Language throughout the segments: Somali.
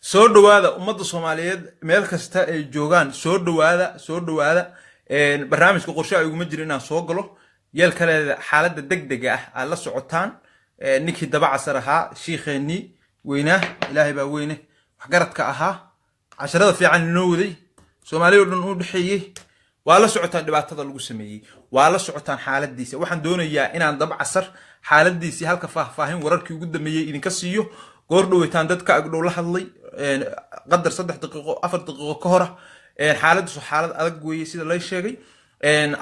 Soo dhowaada, ummadda Soomaaliyeed meel kasta ay joogaan, soo dhowaada, soo dhowaada. Barnaamijka qorshe ay iguma jiro inaan soo galo yeel kaleeda. Xaaladda degdega ah aad la socotaan, ninkii Dabacasar ahaa, shiikheenii weynaa, Ilaahay baa weyne, waxgaradka ahaa, casharada fiican inoo waday, Soomaaliya o dhan u dhexeeyey, waa la socotaan dhibaatada lagu sameeyey, waa la socotaan xaaladiisa. Waxaan doonayaa inaan Dabcasar xaaladiisii halka faahfaahin wararkii ugu dambeeyey idinka siiyo. Goor dhoweytaan dadka agdhow la hadlay, qadar 3 daqiiqo, 4 daqiiqo ka hora. Xaaladiisu xaalad adag weeye sida lay sheegay.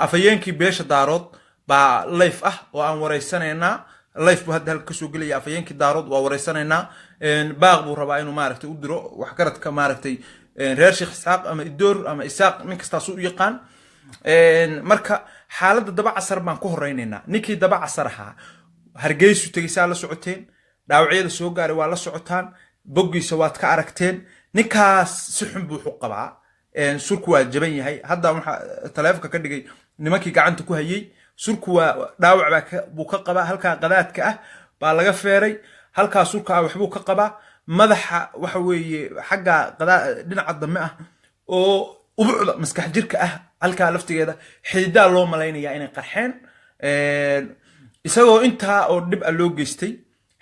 Afhayeenkii beesha Daarood baa live ah oo aan wareysanaynaa. Live buu hadda halka kasoo gelaya. Afhayeenkii Daarood waa wareysanaynaa. Baaq buu rabaa inuu maaragtay u diro waxgaradka maaragtay reer Sheekh Isxaaq ama Idoor ama Isaaq, nin kastaasuu u yaqaan. Marka xaaladda Dabacasar baan ku horeynaynaa. Ninkii Dabacasar ahaa Hargeysu tegaysaa, la socoteen. Dhaawacyada soo gaaray waa la socotaan, boggiisa waad ka aragteen. Ninkaas si xun buu wuxu qabaa, surku waa jaban yahay. Hadda waxaa taleefonka ka dhigay nimankii gacanta ku hayey. Surku waa dhaawac buu ka qabaa, halkaa qadaadka ah baa laga feeray, halkaa surka ah waxbuu ka qabaa. Madaxa waxa weeye xagga dhinaca dambe ah oo ubucda maskax jirka ah, halkaa laftigeeda xididaa loo malaynayaa inay qarxeen. Isagoo intaa oo dhib a loo geystay,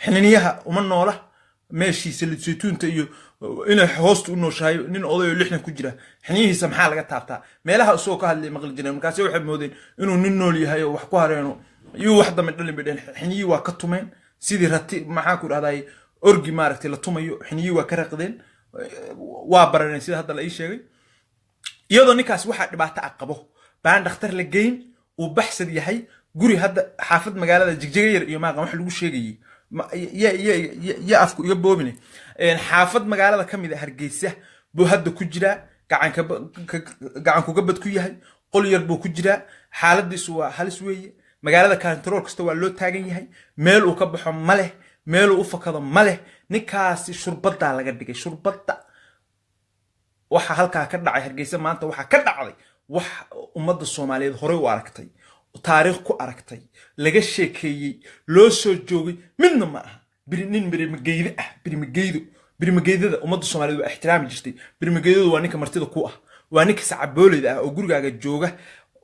xininiyaha uma noola, meeshiisa saytuunta iyo inay hoosta u nooshahay. Nin odayoo 60 ku jira xiniyihiisa maxaa laga taabtaa? Meelaha isagoo ka hadlay maqli jireen. Markaasi waxay moodeen inuu nin nool yahay oo wax ku hareeno iyuu wax dambe dhalin bay dheen. Xiniyihii waa ka tumeen sidii rati, maxaa ku dhahday, orgi maaragtay la tumayo. Xiniyihii waa ka raqdeen, waa barareen sida hadda la ii sheegay. Iyadoo ninkaas waxaa dhibaato ah qabo baan dhakhtar la geyn, uu baxsad yahay. Guri hadda xaafad magaalada Jigjiga Yar iyo maaqan wax lagu sheegayey ya afku iga boobine, xaafad magaalada ka mid a Hargeysa buu hadda ku jiraa, gacan kugabad ku yahay, qol yar buu ku jiraa. Xaaladiisu waa halis weeye. Magaalada kantarool kasta waa loo taagan yahay. Meel uu ka baxo ma leh, meeluu u fakado ma leh. Ninkaasi shurbadaa laga dhigay, shurbadda. Waxa halkaa ka dhacay Hargeysa maanta, waxaa ka dhacday wax ummadda Soomaaliyeed horey u aragtay, taariikh ku aragtay, laga sheekeeyey, loo soo joogay midna ma aha. Nin birimageyde ah, birimageydo, birimageydada ummadda Soomaaliyeed waa ixtiraami jirtay. Birimageydadu waa ninka martida ku ah, waa ninka sacabooleyda ah oo gurigaaga jooga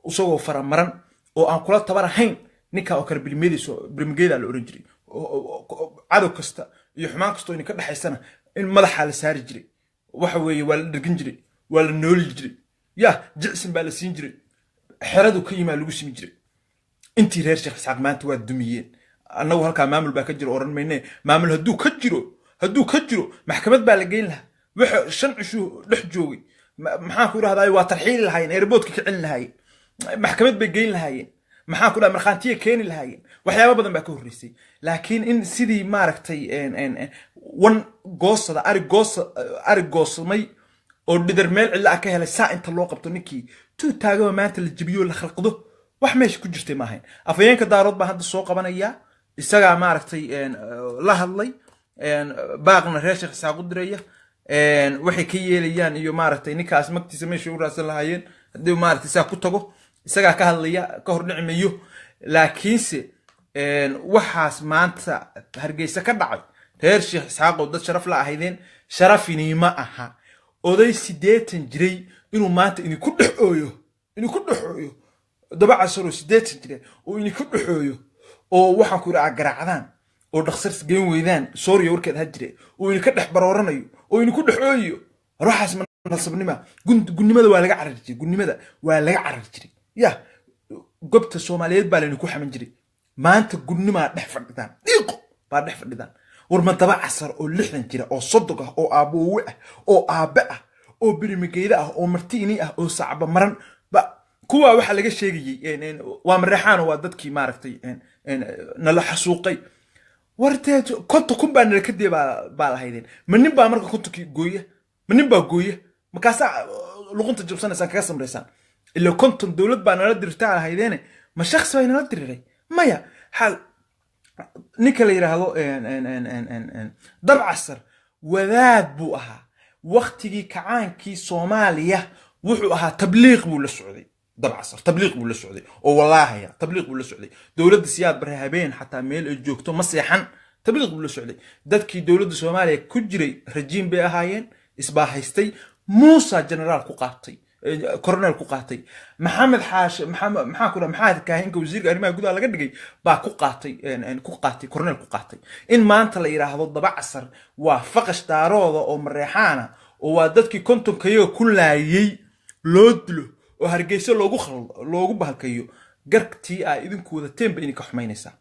isagoo faramaran oo aan kula tabar ahayn. Ninka oo kale birimageyda la oran jiray. Cadow kasta iyo xumaan kastoo idinka dhexaysana in madaxaa la saari jiray. Waxa weeye waa la dhergin jiray, waa la nooli jiray, ya jicsin baa la siin jiray, xeradu ka yimaa lagu simi jiray. Intii reer Sheekh Isxaaq maanta waa dumiyeen. Annagu halkaa maamul baa ka jiro oran mayne. Maamul hadduu ka jiro maxkamad baa la geyn lahaa. Waxa 5 cishuu dhex joogay, maxaan ku idhahdaa, waa tarxiili lahaayeen, airportka ka celin lahaayeen, maxkamad bay geyn lahaayeen, maxaan ku dhaha, markhaantiya keeni lahaayeen. Waxyaaba badan baa ka horreysay. Laakiin in sidii maaragtay wan goosada, ari goosa, ari goosamay oo dhidar meel cidla ah ka helay, saa inta loo qabto ninkii tuu taagaba maanta la jebiyo, la khalqdo, wax meesha ku jirtay ma ahayn. Afhayeenka Daarood baan hadda soo qabanaya. Isagaa maaragtay la hadlay, baaqna reer Sheekh Isaaq u diraya, waxay ka yeelayaan iyo maaragtay ninkaas magtiisa meeshay u raadsan lahaayeen haddii maaragtay saa ku tago. Isagaa ka hadlaya, ka hor dhici mayo. Laakiinse waxaas maanta Hargeysa ka dhacay, reer Sheekh Isxaaqow, dad sharaf la ahaydeen, sharafiniima aha oday 80 jiray inuu maanta idinku dhex ooyo, idinku dhex ooyo. Dabacasaroo 80 jira oo idinku dhexooyo oo waxaan ku idhi garaacdaan oo dhakhtar geyn weydaan, sooriya warkeed ha jire, oo idinka dhex barooranayo oo idinku dhex ooyayo, war waxaas ma nasabnima? Gunnimada waa laga carari jiray, gunnimada waa laga carari jiray. Ya gobta Soomaaliyeed baa laydinku xaman jiray. Maanta gunnimaa dhex fadhidaan, dhiiqo baa dhex fadhidaan. War ma Dabacasar oo 60 jira oo sodog ah oo aaboowe ah oo aabe ah oo birimageyda ah oo martiini ah oo sacba maran ba kuwaa waxaa laga sheegayey waa Mareexaano, waa dadkii maaragtay nala xasuuqay. Wartee 50,000 baa nala kadee baa lahaydeen. Ma nin baa marka 50kii gooya? Ma nin baa gooya? Markaasaa luqunta jabsanaysaan, kaga samraysaan. Ila 50 dowlad baa nala dirtaa lahaydeene, ma shaksi baa nala diriray? Maya. Ninka la yidhaahdo Dabcasar wadaad buu ahaa. Waktigii kacaankii Soomaaliya wuxuu ahaa tabliiq buu la socday. Dabcasar tabliiq buu la socday oo wallaahaya tabliiq buu la socday. Dowladda Siyaad Bare habeen xataa meel ay joogto ma seexan. Tabliiq buu la socday. Dadkii dowladda Soomaaliya ku jiray rajiim bay ahaayeen, isbaahaystay. Muusa generaal ku qaatay, coronel ku qaatay. Maxamed Xaashi, Maxamed, maxaa ku dhaha, Maxamed Kaahinka, wasiirka arrimaha gudaha laga dhigay, baa ku qaatay, ku qaatay, coronel ku qaatay. In maanta la yidhaahdo Dabacasar waa faqash Daarooda oo Mareexaana oo waa dadkii 50-kayaga ku laayay, loo dilo oo Hargeysa loogu loogu bahalkayo, gartii aa idinku wadateen ba idinka xumaynaysaa.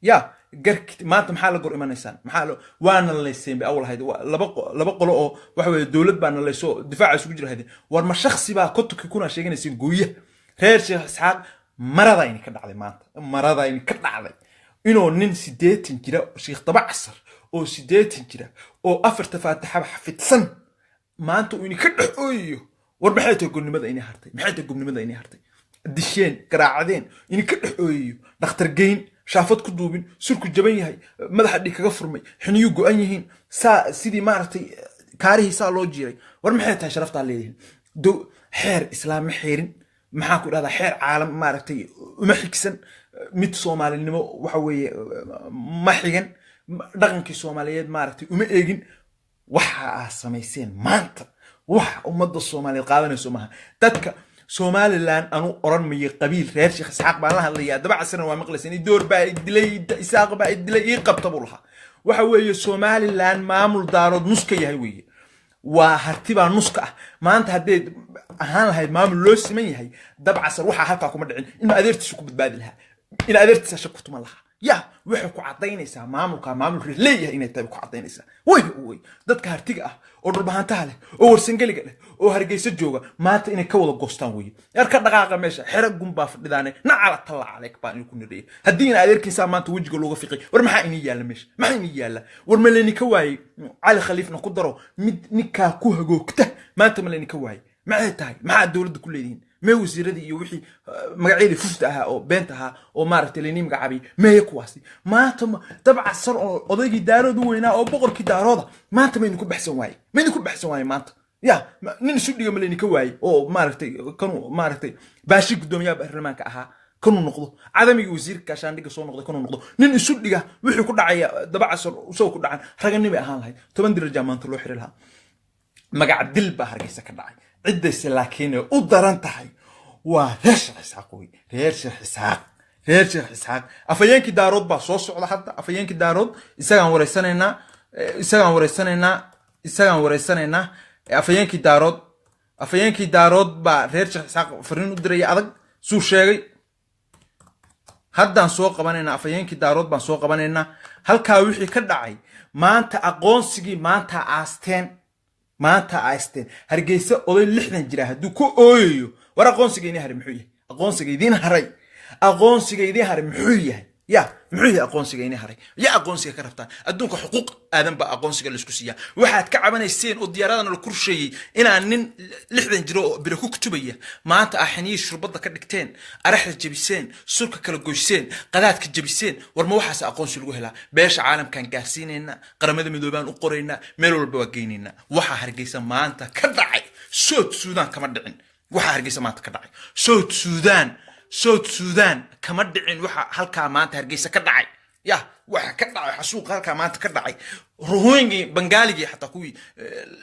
Ya garki maanta maxaa la gor imanaysaan? Maxaa waana layseen bay awal ahayd. Laba qolo oo waxa weeye dowlad baa nalayso, difaaca isugu jira ahayd. War ma shaksi baa 50-kii kuna sheeganayseen gooya? Reer Sheekh Isxaaq, marada idinka dhacday maanta, marada idinka dhacday. Inuu nin 80 jira, Sheekh Dabacasar oo 80 jira oo afarta faatixaba xafidsan, maanta uu idinka dhex ooyayo, war maxay tahay gobnimada inay hartay? Maxay tahay gobnimada inay hartay? Disheen, garaacadeen, idinka dhex ooyayo, dhakhtar geyn, shaafad ku duubin, surku jaban yahay, madaxa dhiig kaga furmay, xiniyuu go-an yihiin, saa sidii maaragtay kaarihii saa loo jiiray. War maxay tahay sharaftaa leedihin? Do xeer islaam ma xeerin, maxaa ku dhahdaa, xeer caalam maaragtay uma xigsan, mid Soomaalinimo waxa weeye ma xigan, dhaqankii Soomaaliyeed maaragtay uma eegin. Waxa aa samayseen maanta wax ummadda Soomaaliyeed qaadanayso maaha. Dadka Somaliland anu oran mayo qabiil, reer Sheekh Isxaaq baan la hadlayaa. Dabacasarna waa maqlayseen, Idoor baa idilay, Isaaq baa idilay, ii qabta buu lahaa. Waxa weeye Somaliland maamul Daarood nus ka yahay weeye, waa Harti baa nuska ah. Maanta hadday ahaan lahayd maamul loo siman yahay, Dabcasar waxaa halkaa kuma dhicin, inuu adeertiisa ku badbaadi lahaa, in adeertiisa shak ku tuman lahaa. Ya waxay ku caddaynaysaa maamulka maamul reer leeyahay inay tahay bay ku caddaynaysaa. Way way dadka Hartiga ah oo Dhulbahantaha leh oo Warsangeliga leh oo Hargeysa jooga maanta inay ka wada goostaan weye. Yar ka dhaqaaqa meesha, xero gun baa fadhidaane, nacala talla caleyk baan idinku nidhaya. Haddii ina adeerkiisaa maanta wejiga looga fiqay, war maxaa inii yaalla meesha? Maxaa inii yaalla? War ma layninka waayey? Cali Khaliifna ku daro mid ninkaa ku hagoogta maanta ma layninka waayey? Maxay tahay? Maxaa dowladda ku leedihiin? Mee wasiiradii iyo wixii magacyadii fufta ahaa oo beenta ahaa oo maaragtay laynii magacaabay, meeye kuwaasi maanta? Dabcasar oo odaygii Daarood u weynaa oo boqorkii Daarooda maanta ma idinku baxsan waaye? Ma idinku baxsan waaye maanta? Ya nin isu dhiga ma laydinka waayey oo maaragtay kanuu maaragtay Baashi guddoomiyaha baarlamaanka ahaa kanuu noqdo, Cadamigii wasiirka gaashaandhigga soo noqday kanuu noqdo, nin isu dhiga wixii ku dhacaya Dabacasar isagoo ku dhacan raganimay ahaan lahayd, 10 dirajaa maanta loo xiri lahaa. Magac dil baa Hargeysa ka dhacay. Ciddayse laakiin ay u daran tahay waa reer Sheekh Isxaaq wey, reer Sheekh Isxaaq, reer Sheekh Isxaaq. Afhayeenkii Daarood baa soo socda hadda. Afhayeenkii Daarood isagaan wareysanaynaa, isagaan wareysanaynaa, isagaan wareysanaynaa. Afhayeenkii Daarood, afhayeenkii Daarood baa reer Sheekh Isxaaq fariin u diraya adag suu sheegay. Haddaan soo qabanaynaa, afhayeenkii Daarood baan soo qabanaynaa. Halkaa wixii ka dhacay maanta, aqoonsigii maanta aasteen, maanta aasteen. Hargeysa oday 60 jira hadduu ku ooyayo, war aqoonsiga idiin haray muxuu yahay? Aqoonsiga idiin haray, aqoonsiga idiin haray muxuu yahay? Ya muxuu yahay aqoonsiga idiin haray? Ya aqoonsiga ka rabtaan? Adduunka xuquuq aadan baa aqoonsiga laisku siiyaa. Waxaad ka cabanayseen oo diyaaradana la kursheeyey inaan nin 60 jiro oo biro ku kutubaya maanta aa xiniyii shurbadda ka dhigteen, araxda jebiseen, surka kala goyseen, qadaadka jebiseen. War ma waxaas aqoonsi lagu helaa? Beesha caalamkaan gaarsiinaynaa, Qaramada Midoobaan u qoraynaa, meel walba waa geynaynaa. Waxaa Hargeysa maanta ka dhacay South Sudan kama dhicin. Waxaa Hargeysa maanta ka dhacay South Sudan, South Sudan kama dhicin. Waxa halkaa maanta Hargeysa ka dhacay, ya waxa ka dhacay, xasuuqa halkaa maanta ka dhacay, Rohingii, Bangaaligii, xataa kuwii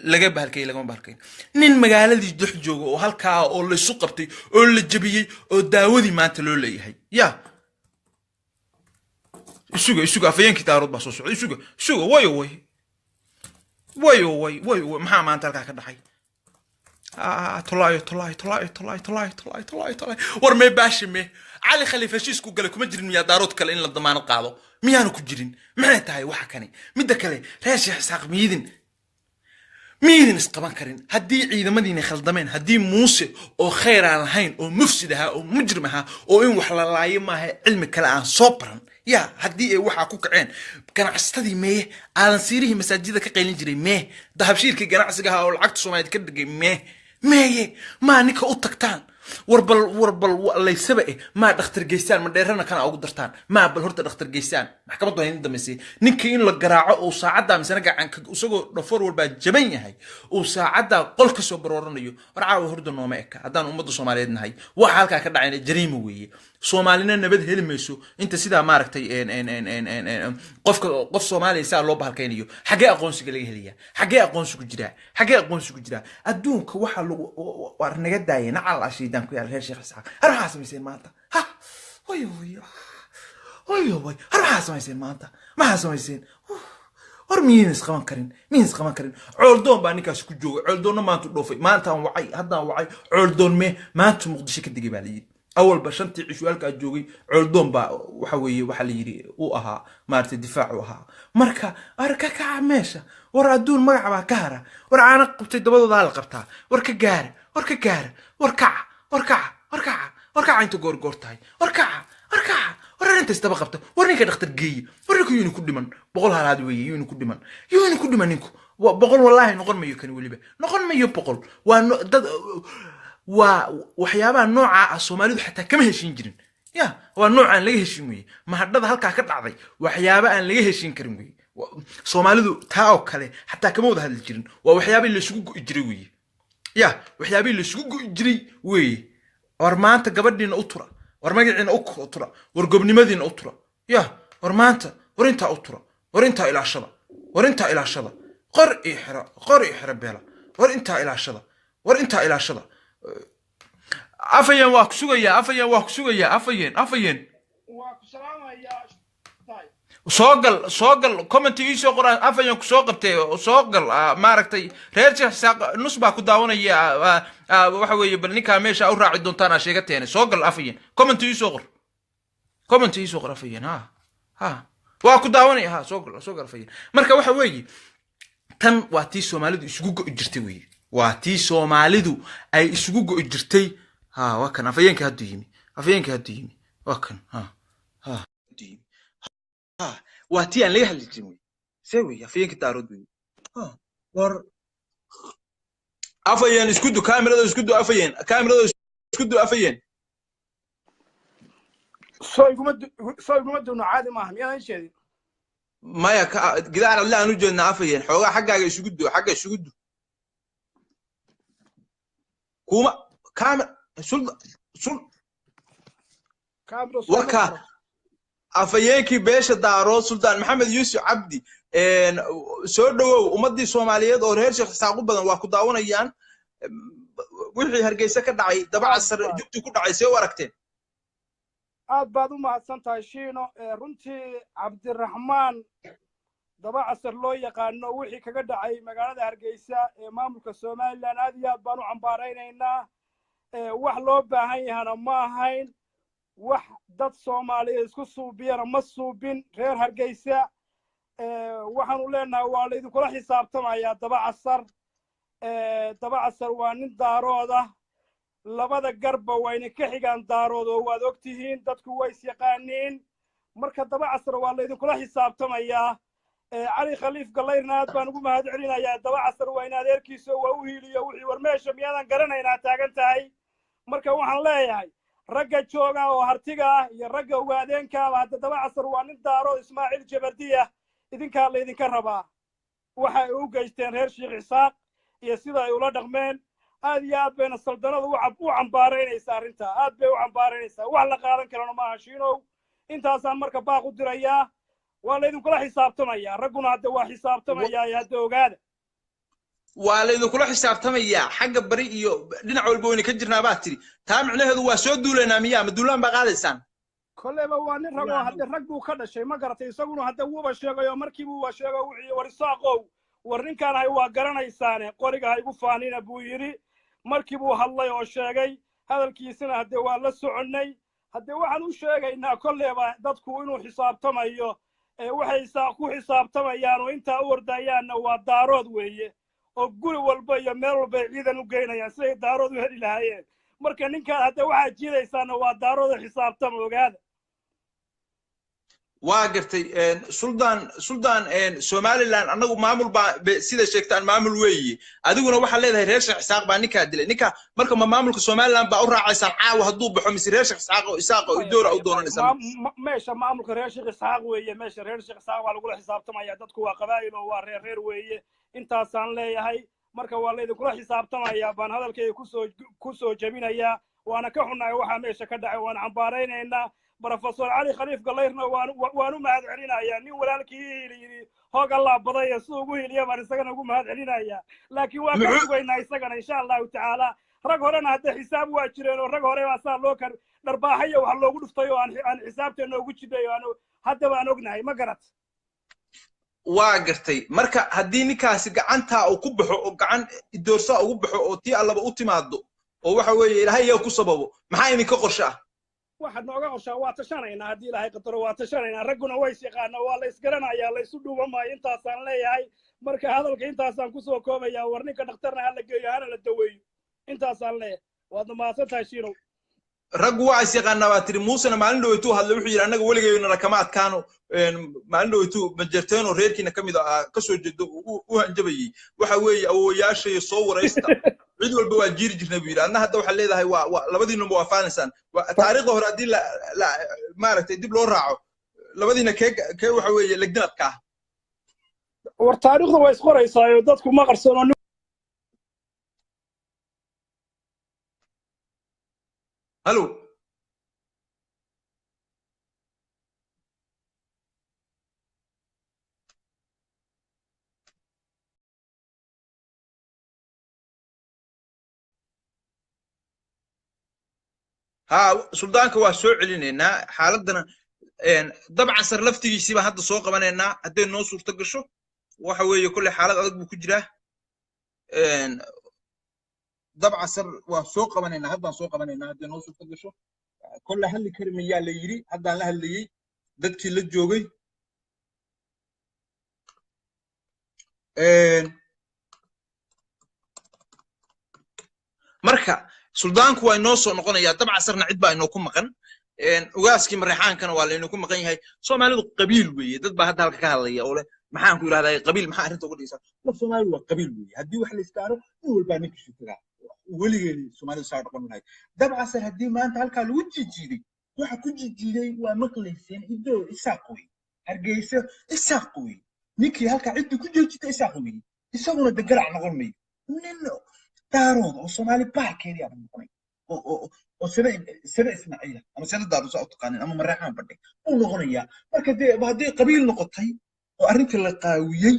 laga bahalkayay lagama bahalkayn. Nin magaaladii dhex jooga oo halkaa oo laysu qabtay oo la jebiyey oo daawadii maanta loo leeyahay. Ya isuga, isuga, afhayeenkii Daarood baa soo socda. Isuga, isuga. Wayo way, wayo way, way way, maxaa maanta halkaa ka dhacay? Tolaayo, tolaayo, tolaayo, tolaayo, tolaayo, tolaayo, tolaayo, tolaayo. War mee Baashi, mee Cali Khaliif heshiisku galay kuma jirin miyaa? Daarood kale in la damaanad qaado miyaanu ku jirin? Maxay tahay waxa kani? Midda kale, reer Sheekh Isxaaq, miyidin isqaban karin haddii ciidamadiina khaldameen? Haddii Muuse oo khayr aan lahayn oo mufsid ahaa oo mujrim ahaa oo in wax la laayo maaha cilmi kale aan soo baran, ya haddii ay waxaa ku kaceen, ganacsatadii mee? Aadan Siirihii masaajida ka qaylin jiray mee? Dahabshiirkii ganacsiga ahaa oo lacagta Soomaaliyeed ka dhigay mee? Meeye maa ninka u tagtaan? War bal, war bal, laysaba eh, maa dhakhtar geystaan? Ma dheerana kana ugu dartaan? Maa bal horta dhakhtar geystaan? Maxkamaddu waa idin dambaysay. Ninkii in la garaaco uu saacaddaa misena gacanka isagoo dhafoor walbaa jaban yahay uu saacaddaa qol ka soo barooranayo. War caawa hurda nooma eka haddaan ummadda Soomaaliyeed nahay. Waxa halkaa ka dhacayna jariima weeye. Soomaalina nabad heli mayso inta sidaa maaragtay qofka qof Soomaaliya saa loo bahalkaynayo. Xaggee aqoonsiga laga helaya? Xaggee aqoonsigu jiraa? Xaggee aqoonsigu jiraa adduunka? Waxaa lagu war naga daayay nacal ashiidaan ku yaal. Reer Sheekh Isxaaq, har waxaa samayseen maanta, ha wayo wayo wayo way, har waxaa samayseen maanta, maxaa samayseen? War miyiin isqaban karin? Miyiin isqaban karin? Cooldoon baa ninkaasi ku joogay. Cooldoonna maanta dhoofay. Maantaan wacay, haddaan wacay. Cooldoon me maanta Muqdisho ka degay baa la yidhi. Awalba shantii cishu halkaa joogay cooldoon baa waxa weeye waxaa la yidhi uu ahaa maaragtay difaac u ahaa. Marka war ka kaca meesha. War adduun magac baa ka hara. War caana qabtay dabadoodaa la qabtaa. War ka gaara, war ka gaara, war kaca, war kaca, war kaca, war kaca inta goorgoor tahay. War kaca, war kaca, war arrinta isdaba qabta. War ninka dhakhtar geeye. War ninku yuuna ku dhiman 100 halaad weeye. Yuuna ku dhiman, yuuna ku dhiman ninku. 100 wallaahi noqon mayo kani, weliba noqon mayo 100. Waa dad, waa waxyaabaha noocaa ah Soomaalidu xataa kama heshiin jirin. Ya waa nooc aan laga heshiin weye. Mahadhada halkaa ka dhacday waxyaaba aan laga heshiin karin weye. Soomaalidu taa oo kale xataa kama wada hadli jirin. Waa waxyaabihii laysugu go'i jiray weye. Ya waxyaabihii laysugu go'i jiray weye. War maanta gabadhiina u tura, war magaciina u tura, war gobnimadiina u tura. Ya war maanta, war intaa u tura, war intaa ilaashada, war intaa ilaashada. Qor iyo xero, qor iyo xero beela. War intaa ilaashada, war intaa ilaashada. Afayeen waa ku sugayaa, afayeen waa ku sugayaa, afayeen, afayeen. Waa ku salaamayaa. Soo gal, soo gal, comment ii soo qoraan. Afayeen ku soo qabtee, soo gal. Maaragtay reer Sheekh Isaaq nus baa ku daawanaya. Waxa weeye bal ninkaa meesha u raaci doontaan aa sheegateene. Soo gal afayeen, comment ii soo qor, comment ii soo qor afayeen. Ha ha, waa ku daawanaya. Ha, soo gal, soo gal afayeen. Marka waxa weeye tan waa tii Soomaalidu isugu go'i jirtay weeye. Waa tii Soomaalidu ay isugu go'i jirtay. Ha, waa kan afayeenka hadduu yimi, afayeenka hadduu yimi, waa kan. Ha ha, hadduu yimi. Ha, waa tii aan laga hadli jirin wey. See wey afayeenka Daarood wey. Ha, war afayeen isku du kaamirada, isku du afayeen, kaamirada isku du afayeen. Soo iguma duno, caadi maaha, miyaadan sheegin? Maya, gidaar adle aan u jeednaa afayeen. Xoogaa xaggaaga isugu du, xagga isugu du. Kuma kaamir sul sul. Kaamiro soo waka afayeenkii beesha Daarood, Suldaan Maxamed Yuusuf Cabdi, soo dhowow. Ummaddii Soomaaliyeed oo reer Sheekh Isaaq u badan waa ku daawanayaan. Wixii Hargeysa ka dhacay, Dabacasar jugti ku dhacay, see u aragteen? Aad baad u mahadsan tahay Shiino. Runtii Cabdiraxmaan Dabacasar loo yaqaano wixii kaga dhacay magaalada Hargeysa ee maamulka Somaliland aad iyo aad baan u cambaaraynaynaa. Wax loo baahan yahana ma ahayn, wax dad Soomaaliyeed isku suubiyana ma suubin reer Hargeysa. Waxaanu leenahay waa laydinkula xisaabtamayaa Dabacasar. Dabacasar waa nin Daarood ah, labada garba wayna ka xigaan Daarood oo waad og tihiin, dadku way is yaqaaniin. Marka Dabacasar waa laydinkula xisaabtamayaa. Cali Khaliif Gallayrna aad baan ugu mahad celinayaa. Dabacasar waa in adeerkiisa waa u hiiliyo wixii. War meesha miyaadan garanaynaa taagan tahay? Marka waxaan leeyahay ragga jooga oo hartiga ah iyo ragga ogaadeenkaaba, hadda Dabacasar waa nin Daarood Ismaaciil Jabardiya, idinkaa laydinka rabaa waxa ay u geysteen reer Sheekh Isaaq iyo sida ay ula dhaqmeen. Aad iyo aad bayna saldanadu u cambaaraynaysaa arrintaa, aad bay u cambaaraynaysaa. Wax la qaadan karana maaha Shiinow. Intaasaan marka baaq u dirayaa. Waa laydinkula xisaabtamayaa, ragguna hadda waa xisaabtamayaa, hadda ogaada. Waa laydinkula xisaabtamayaa xagga bari iyo dhinac walba wayna ka jirnaa baa tiri. Taa micnaheedu waa soo duulaynaa miyaa? Ma duulaan baa qaadaysaan? Kolleyba waa nin ragoo hadde rag buu ka dhashay, ma garatay? Isaguna hadde wuuba sheegay oo markiibu waa sheego wixii. War Isaaqow, war ninkaan hay waa garanaysaane, qoriga ha igu faanina buu yidhi. Markii buu hadlay oo sheegay hadalkiisina hadde waa la soconnay. Hadde waxaan u sheegaynaa kolleyba dadku inuu xisaabtamayo. Waxay Isaaq ku xisaabtamayaan oo intaa u ordayaanna waa Daarood weeye, oo guri walba iyo meel walba ay ciidan u geynayaan siday Daarood u heli lahaayeen. Marka ninkaan hadde waxaad jiidaysaana waa Daarood oo xisaabtama, ogaada. Waa gartay. Suldaan, Somaliland annagu maamul baa sida sheegtaan maamul weeye. Adiguna waxaad leedahay reer Sheekh Isaaq baa ninkaa dilay ninka. Marka ma maamulka Somaliland baa u raacaysaan caawa hadduu baxo, mise reer Sheekh Isaaq oo Isaaq oo Idoora u doonanaysaan? Meesha maamulka reer Sheekh Isxaaq weeye. Meesha reer Sheekh Isxaaq waa lagula xisaabtamaya. Dadku waa qabaa'il oo waa reer reer weeye, intaasaan leeyahay. Marka waa laydinkula xisaabtamayaa baan hadalkayga kusoo jebinayaa. Waana ka xunnahay waxaa meesha ka dhacay, waan cambaaraynaynaa. Professor Cali Khaliif Galayrna waan u mahad celinayaa. Nin walaalkii yidhi hoog allaa badaya si ugu hiliya baan isagana ugu mahad celinayaa, laakiin waa ka sugaynaa isagana insha Allahu tacaala. Rag horena hadda xisaab waa jireen oo rag hore baa saa loo kar dharbaaxaya wax loogu dhuftay oo aan xisaabteena ugu jidhay oo aan haddaba aan ognahay, ma garat? Waa gartay. Marka haddii ninkaasi gacantaa uu ku baxo oo gacan Idoorsaa ugu baxo oo tii Allaba u timaado oo waxa weeye Ilaahay yaa ku sababo, maxaa idinka qorshe ah? Waxaad nooga qorshaa, waa tashanaynaa haddii Ilaahay qadaro, waa tashanaynaa. Ragguna way is yaqaanaa, waa la isgaranayaa, la isu dhuuba maayo, intaasaan leeyahay. Marka hadalka intaasaan kusoo koobayaa. War ninka dhakhtarna ha la geeyo, hana la daweeyo, intaasaan leeyahay. Waadna mahadsan tahay, Shiinow. Raggu waa is yaqaanaa baa tiri. Muusena maalin dhaweytuu hadlay, wuxuu yidhi annaga weligayna kama adkaano. Maalin dhaweytuu Majerteeno reerkiina ka mid ah ka soo jeedo u hanjabayey, waxa weeye awowayaashayo soo waraysta, cid walba waa jiiri jirnay buu yidhi. Adna hadda waxaad leedahay waa labadiinaba waa faanaysaan. Taariikhda hore haddii la maaragtay dib loo raaco, labadiina kee waxa weeye legdinadka ah? War taariikhda waa isqoraysaayo, dadku ma qarsoono. Halo. Ha, suldaanka waa soo celinaynaa. Xaaladana dabcan sar laftigiisii baan hadda soo qabanaynaa hadday noo suurto gasho. Waxa weeye kolley xaalad adag buu ku jiraa. Dabcan sar waa soo qabanaynaa, haddaan soo qabanaynaa hadday noo suurto gasho. Kolley hadli kari mayaa la yidhi, haddaan la hadlayey dadkii la joogay. Marka suldaanku waa inoo soo noqonayaa. Dabcan sarna cid baa inoo ku maqan, ugaaskii Mareexaankana waa laynoo maqan yahay. Soomaalidu qabiil weeye. Dad baa hadda halka ka hadlaya oo leh maxaan ku yidhahdaa qabiil, maxaa arrinta uga dhigaysaa? War Soomaalidu waa qabiil weeye. Haddii wax la istaaro, nin walbaa ninkiisu tagaa. Weligeedi Soomaalidu saa noqon lahayd. Dabcan sar haddii maanta halkaa lagu jijiiday, waxa ku jijiiday waa maqlayseen, Idoo Isaaq wey, Hargeysa Isaaq wey, ninkii halkaa ciddii ku joojitay Isaaq wey. Isaguna de garac noqon mayo, nin Daarooda oo Soomaali baarkeedii abu noqonay oo sida Ismaaciila ama sida Daarusa u taqaanin ama Mareexaan badhe uu noqonayaa. Marka dee haddii qabiil noqotay oo arrintii la qaawiyey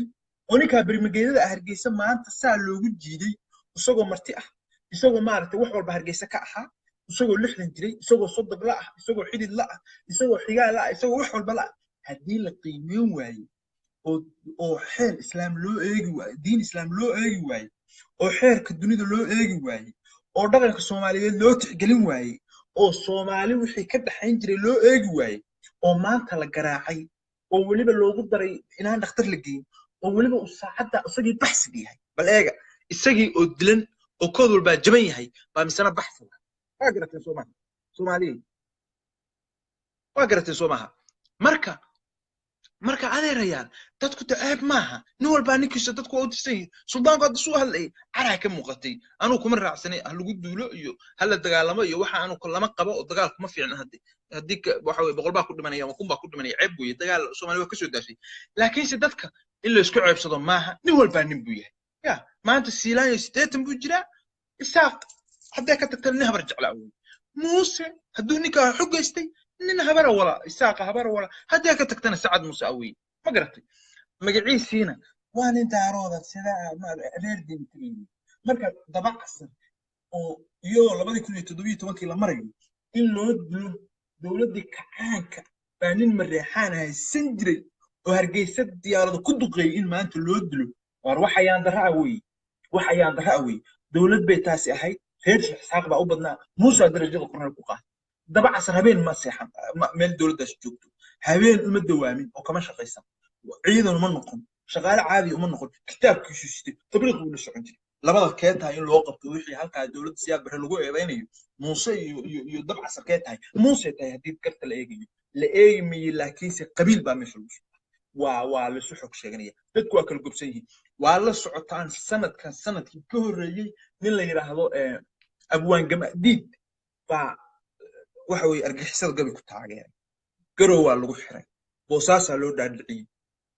oo ninkaa bermageedada ah Hargeysa maanta saa loogu jiiday, isagoo marti ah, isagoo maaragtay wax walba Hargeysa ka ahaa, isagoo 60 jiray, isagoo 30 la ah, isagoo xidid la ah, isagoo xigaal la ah, isagoo wax walba la ah, haddii la qiimeyn waayo oo xeer Islaam loo eegi waayo, diin Islaam loo eegi waayo, oo xeerka dunida loo eegi waayey, oo dhaqanka Soomaaliyeed loo tixgelin waayey, oo Soomaali wixii ka dhaxayn jiray loo eegi waayey, oo maanta la garaacay, oo weliba loogu daray inaan dhakhtar la geyn, oo weliba uu saacadda isagii baxsid yahay, bal eega, isagii oo dilan oo kood walbaa jaban yahay baa misena baxsid. Waa garateen Soomaali, Soomaaliyeed, waa garateen soo maaha? Marka adeerayaal, dadku de ceeb maaha, nin walbaa ninkiisa dadku waa u tirsan yihiin. Suldaanku hadda suu hadlayay caraa ka muuqatay. Anuu kuma raacsanay ha lagu duulo iyo ha la dagaalamo iyo waxa anu lama qabo oo dagaal kuma fiicna. Haddii waxa weye 100 baa ku dhimanaya ama 1000 baa ku dhimanaya, ceeb weeye dagaal, Soomaali waa kasoo daashay. Laakiinse dadka in la isku ceebsado maaha, nin walbaa nin buu yahay. Ya maanta Siilaanyo 80 buu jiraa, Isaaq hadday ka tagtana nin Habar Jeclaa wey. Muuse hadduu ninkaa xogaystay, nin Habara Wala, Isaaqa Habara Wala, hadday ka tagtana Sacad Muuse aweye, ma garatay? Magaciisiina waa nin Daarooda sida reer Deentay. Marka Dabacasar oo iyadoo 2017-kii la marayo in loo dilo dowladdii kacaanka baa nin Mareexaan haysan jiray oo Hargeysa diyaarado ku duqeeyey in maanta loo dilo, waar wax ayaan darra ah weeye, wax ayaan darra ah weeye. Dowlad bay taasi ahayd, reer Sheekh Isxaaq baa u badnaa. Muusa darajada korneel ku qaatay. Dabacasar habeen ma seexan meel dowladdaas joogto, habeen uma dawaamin oo kama shaqaysan, ciidan uma noqon, shaqaale caadi uma noqon, kitaabkiisu sitay, tabliiq buu la socon jiray. Labada kee tahay in loo qabto wixii halkaa dowladda Siyaad Barre lagu eedaynayo, Muuse iyo Dabcasar? Kee tahay? Muuse tahay haddii garta la eegayo. La eegi maye, laakiinse qabiil baa meesha lagu socdaa, waa laisu xog sheeganaya, dadku waa kala gobsan yihiin. Waa la socotaan sanadkan, sanadkii ka horreeyey, nin la yidhaahdo Abwaan Gamadiid baa waxa weeye argixisada gabi ku taageeray, Garow waa lagu xiray, Boosaasaa loo dhaadhiciyey,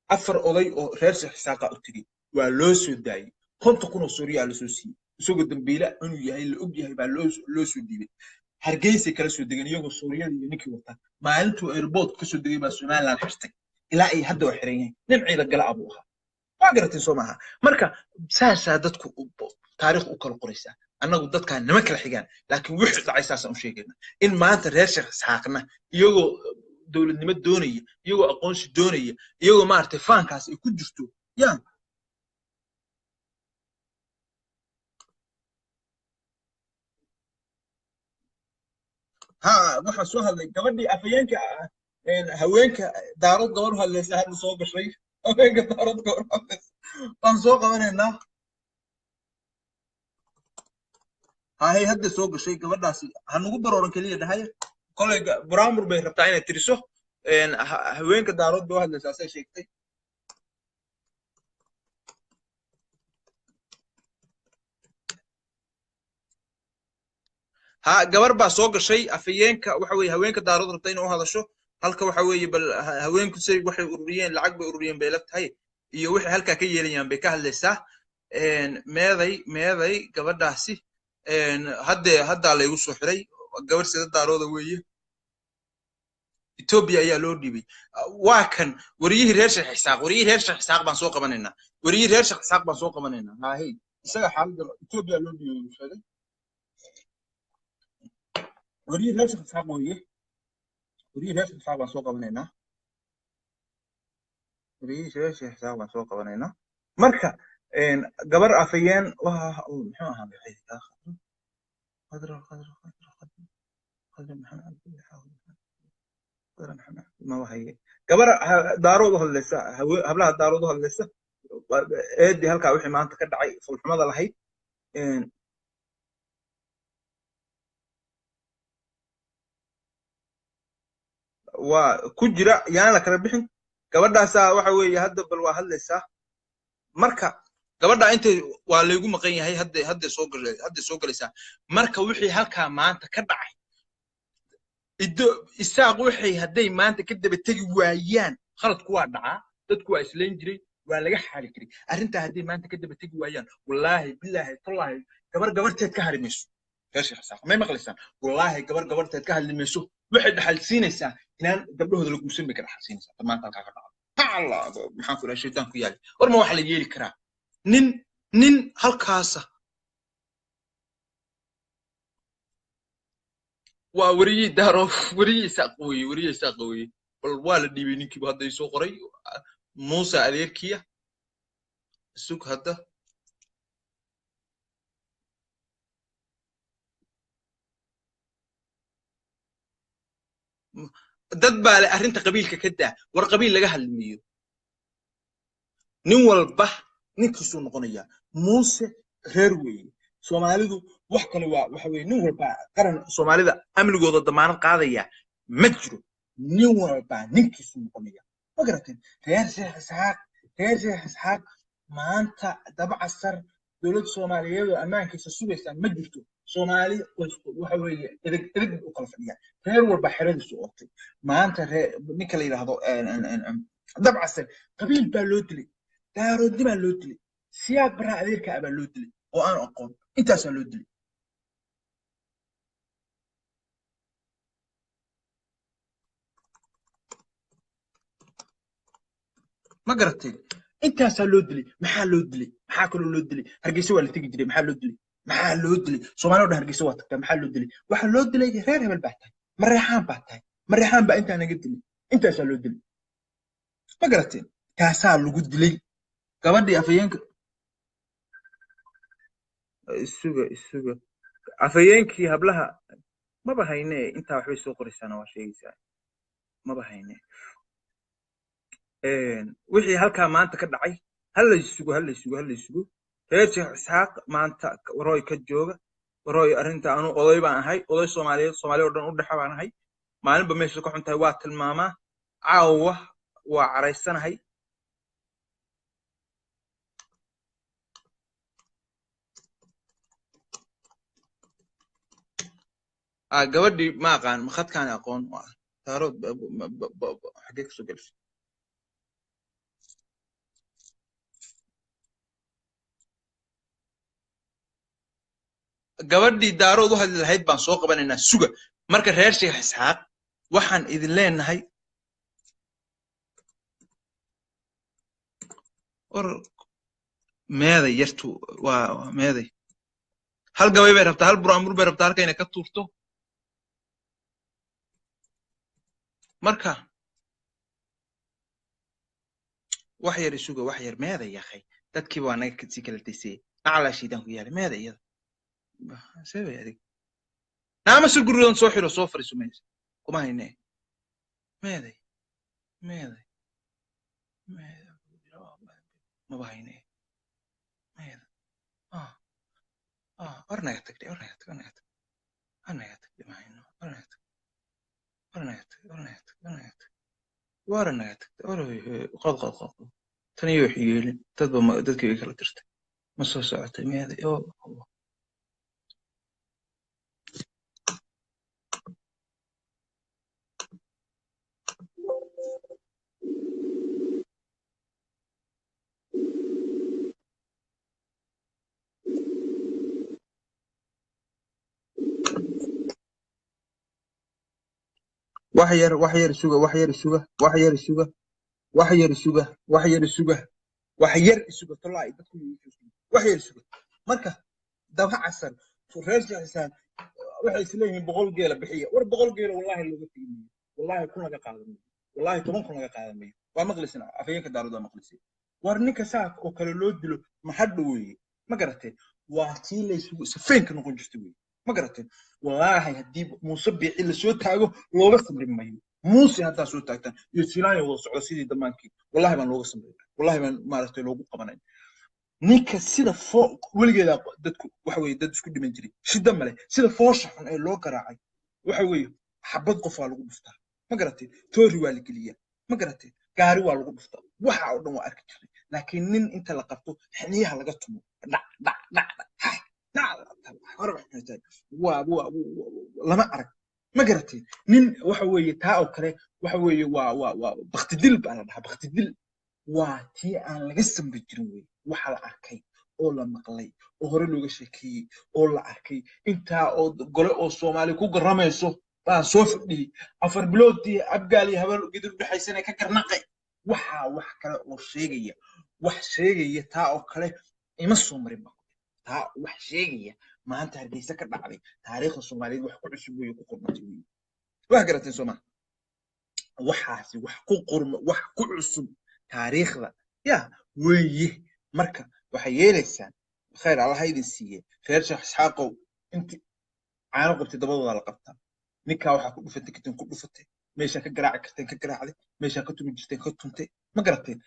4 oday oo reer Sheekh Isaaqa u tegey, waa loo soo daayey, 50,000 oo Suuriyaa lasoo siiyey, isagoo dambiila inuu yahay la og yahay baa loo soo dhiibay. Hargeysay kala soo degeen iyagoo Suuriyada iyo ninkii wata. Maalintuu airport ka soo degay baa Somaliland xirtay, ilaa ay hadda waa xiran yihiin. Nin ciida gala abuu ahaa, waa garateen soo maaha? Marka saasaa dadku taariikh u kala qoraysaa. Annagu dadkaan nima kala xigaan, laakiin wixii dhacay saasaan u sheegayna, in maanta reer Sheekh Isxaaqna iyagoo dowladnimo doonaya, iyagoo aqoonsi doonaya, iyagoo maaragtay faankaas ay ku jirto yaa. Ha, waxaa soo hadlay gabadhii afhayeenka haweenka Daarood, gabar u hadlaysa hadda soo gashay. Haweenka Daarood gabar u hadlaysa waan soo qabanaynaa. Hahay, hadda soo gashay gabadhaasi, ha nagu barooran keliya dhahay. Kolay buraamur bay rabtaa inay tiriso. Haweenka Daarood bay u hadlaysaa, say sheegtay. Ha, gabar baa soo gashay afhayeenka waxa weeye haweenka Daarood rabta inay u hadasho halka. Waxa weeye bal haweenku say waxay ururiyeen, lacag bay ururiyeen bay la tahay, iyo waxay halkaa ka yeelayaan bay ka hadlaysaa. Meeday, meeday gabadhaasi? Haddee haddaa laygu soo xiray. Gabar sida Daarooda weeye, Ethiopia ayaa loo dhiibay. Waa kan wariyihii reer Sheekh Isaaq, wariyihii reer Sheekh Isaaq baan soo qabanaynaa, wariyihii reer Sheekh Isaaq baan soo qabanaynaa. Haahey, isaga xaaladda Ethiopia loo dhiibay uu sheegay. Wariyihii reer Sheekh Isaaq weeye, wariyihii reer Sheekh Isaaq baan soo qabanaynaa, wariyihii reer Sheekh Isaaq baan soo qabanaynaa. Marka gabar afayeen waa muxuu ahaa magaciisa? Qadra, Qadra, Qadra, Qadra, Qadra Maxamed Cabdi, Qadra Maxamed Cabdi ma wahaye. Gabar Daarood u hadlaysa, hablaha Daarood u hadlaysa, eedii halkaa wixii maanta ka dhacay fulxumada lahayd. Waa ku jira, yaan la kala bixin. Gabadhaasaa waxa weeye hadda bal waa hadlaysaa. Marka gabadha intay waa laygu maqan yahay, hadda hadday soo galay, hadday soo galaysaa. Marka wixii halkaa maanta ka dhacay iddo Isaaq, waxay hadday maanta ka daba tegi waayaan, khaladku waa dhacaa, dadku waa islayn jiray, waa laga xaali jiray arrintaa. Hadday maanta ka daba tegi waayaan, wallaahi bilaahi tallaahi, gabar gabarteed ka hari mayso reer Sheekh Isaaq. May maqlaysaan? Wallaahi gabar gabarteed ka hadli mayso. Waxay dhaxal siinaysaa inaan gabdhahooda la guursan bay ka dhaxal siinaysaa tan maanta halkaa ka dhacdo. Allah, maxaan ku dhahay, shaytaan ku yaali. War ma waxa la yeeli karaa nin halkaasa? Waa wariyii Daaro, wariyii Isaaq weeye, wariyii Isaaq weeye. Bal waa la dhiibay ninkiiba hadda isoo qoray, Muuse adeerkiya. Sug hadda. Dad baa le arrinta qabiilka ka daa. War qabiil laga hadlimiyo, nin walba ninkiisuu noqonayaa. Muuse reer weeye, Soomaalidu wax kale waa waxa weeye nin walba qaran Soomaalida amnigooda damaanad qaadaya ma jiro. Nin walba ninkiisuu noqonaya, ma garateen? Reer Sheekh Isxaaq, reer Sheekh Isxaaq maanta Dabcasar dowladda Soomaaliyeed oo ammaankiisa sugaysaa ma jirto. Soomaali waxa weeye edeg edeg u kala fadhiyaa, reer walba xeradiisu ootay. Maanta reer ninka la yidhaahdo Dabcasar qabiil baa loo dilay, Daaroodnimaa loo dilay, Siyaad Baraa adeerka ah baa loo dilay oo aan aqoon, intaasaa loo dilay. Ma garateen? Intaasaa loo dilay. Maxaa loo dilay? Maxaa kaloo loo dilay? Hargeysa waa la tegi jiray, maxaa loo dilay? Maxaa loo dilay? Soomaali o dhan Hargeysa waa tagtaa, maxaa loo dilay? Waxaa loo dilay reer hebel baa tahay, Mareexaan baa tahay, Mareexaan baa intaa naga dilay, intaasaa loo dilay. Ma garateen? Taasaa lagu dilay gabadhii afhayeenka. Isuga, isuga, afhayeenkii hablaha maba hayne. Intaa waxbay soo qoraysaana, waa sheegaysaa, maba hayne. Wixii halkaa maanta ka dhacay ha la isugu, ha la isugu, ha la isugu. Reer Sheekh Isxaaq maanta warooy ka jooga, warooy arrinta. Anu oday baan ahay, oday Soomaaliyeed, Soomaaliya oo dhan u dhexa baan ahay. Maalinba meesha ka xun tahay waa tilmaamaa. Caawa waa caraysanahay. Gabadhii ma aqaan, ma khadkaan aqoon taaro xaggee kasoo gelisay. Gabadhii Daarood u hadli lahayd baan soo qabanaynaa, suga. Marka reer Sheekh Isxaaq waxaan idin leenahay, war meeday yartu waa meeday. Hal gabay bay rabtaa, hal buraamur bay rabtaa halka inay ka tuurto. Marka wax yar isuga, wax yar meeday yakhay, dadkiiba waa naga sii kala daysay. Nacalaa shiidaan ku yaalay, meeday iyada sebay adig naama sir gurigoon soo xiro soo fariiso maysa kuma hayne. Meeday meeday meeday, maba hayne meeday. War naga tagdhe, war naga tag, war naga tag, war naga tagdhe, ma hayno. War naga tag, war naga tag, war naga tag, war naga tag, war naga tagdhe, war qod qod qod qod. Tan iyo waxay yeelin dadba dadkii way kala dirtay, ma soo socotay meeday oo wax yar, wax yar isuga, wax yar isuga, wax yar isuga, wax yar isuga, wax yar isuga, wax yar isuga, tolaa dadku wax yar isuga. Marka daba casar reer Sheekh waxay isleeyihiin 100 geela bixiya. War 100 geela wallahi looga tegi mayo, wallahi 1000 laga qaadan mayo, wallahi 10,000 laga qaadan mayo. Waa maqlisin afayeenka Daarood, waa maqlisay. War ninka saa oo kale loo dilo ma hadho weeye, ma garateen? Waa tii laysugu safeenka noqon jirtay weeye, ma garateen? Wallaahi haddii Muuse Biixi lasoo taago looga samri mayo. Muuse haddaa soo taagtaan iyo Silaanya wada socda sidii damaankii, wallahi baan looga samray, wallahi baan maaragtay loogu qabanay ninka sida fo weligeeda. Dadku waxa weeye dad isku dhiman jiray, shida male sida foosha xun ee loo garaacay. Waxa weeye xabad qof waa lagu dhuftaa, ma garateen? Toori waa la geliyaa, ma garateen? Gaari waa lagu dhuftaa, waxa oo dhan waa arki jirnay. Laakiin nin inta la qabto xiniyaha laga tumo, dhac dhac dhac dhac dhac, waa waa lama arag, ma garateen? Nin waxa weeye taa oo kale waxa weeye waa baktidil baa la dhahaa. Baktidil waa tii aan laga samri jirin weye. Waxa la arkay oo la maqlay oo hore looga sheekeeyey oo la arkay intaa oo gole oo Soomaali ku garamayso baan soo fadhiyey 4 biloodii Abgaal iyo Habeen Gidir udhexaysana ka garnaqay. Waxaa wax kale oo sheegaya, wax sheegaya taa oo kale ima soo marin ba. Taa wax sheegaya maanta Hargeysa ka dhacday taariikhda Soomaaliyeed wax ku cusub weeye, ku qormatay weye. Wax garateen soo maha? Waxaasi wax ku qorma, wax ku cusub taariikhda ya weeye. Marka waxay yeelaysaan, khayr Allah idin siiye reer Sheekh Isxaaqow, inti caano qabtay dabadooda la qabtaa. Ninkaa waxaa ku dhufatay katin ku dhufatay, meeshaa ka garaaci karteen ka garaacday, meeshaa ka tumi jirteen ka tuntay, ma garateen?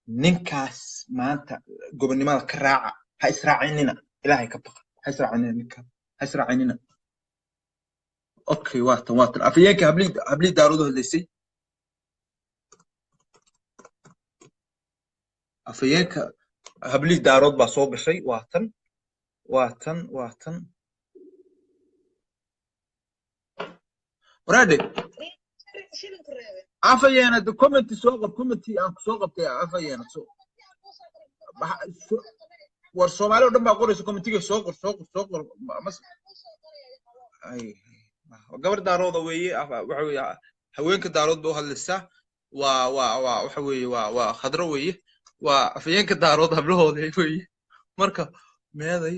Ninkaas maanta gobonnimada ka raaca, ha israacinina, Ilaahay ka baqa, ha israacinina ninkaa, ha israacinina. Okay, waatan waatan afayeenka hablii Daarood hadlaysay. Afayeenka hablii Daarood baa soo gashay. Waatan waatan waatan. Waraade afayeena commenti soo qab, commenti aan kusoo qabtay afayeena soo. War Soomaali oo dhan baa qoraysa commentiga. Soo qor, soo qor, soo qor. Ay, gabar Daarooda weeye, waxa weeye haweenka Daarood ba u hadlaysaa. Waa waxa weeye waa Khadro weeye, waa afayeenka Daarood hablahooda weeye. Marka meeday?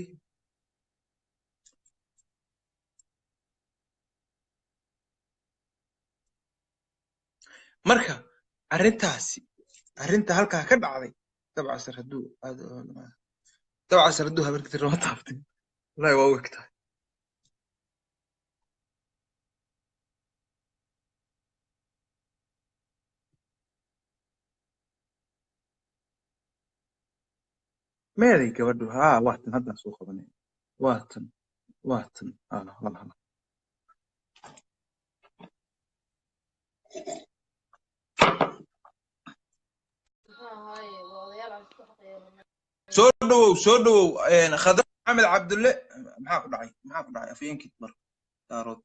Marka arrintaasi, arrinta halkaa ka dhacday, dabcasar hadduu dabcasar hadduu habarkiisa rama taabtay, wallahi waa u egtahay. Meeday gabadhu? Haa, waatan, haddaan soo qabanay. Waatan waatan. Soo dhawow, soo dhawow, Khadra Maxamed Cabdulle. Maxaa ku dhacay? Maxaa ku dhacay afhayeenkii bar Daarood?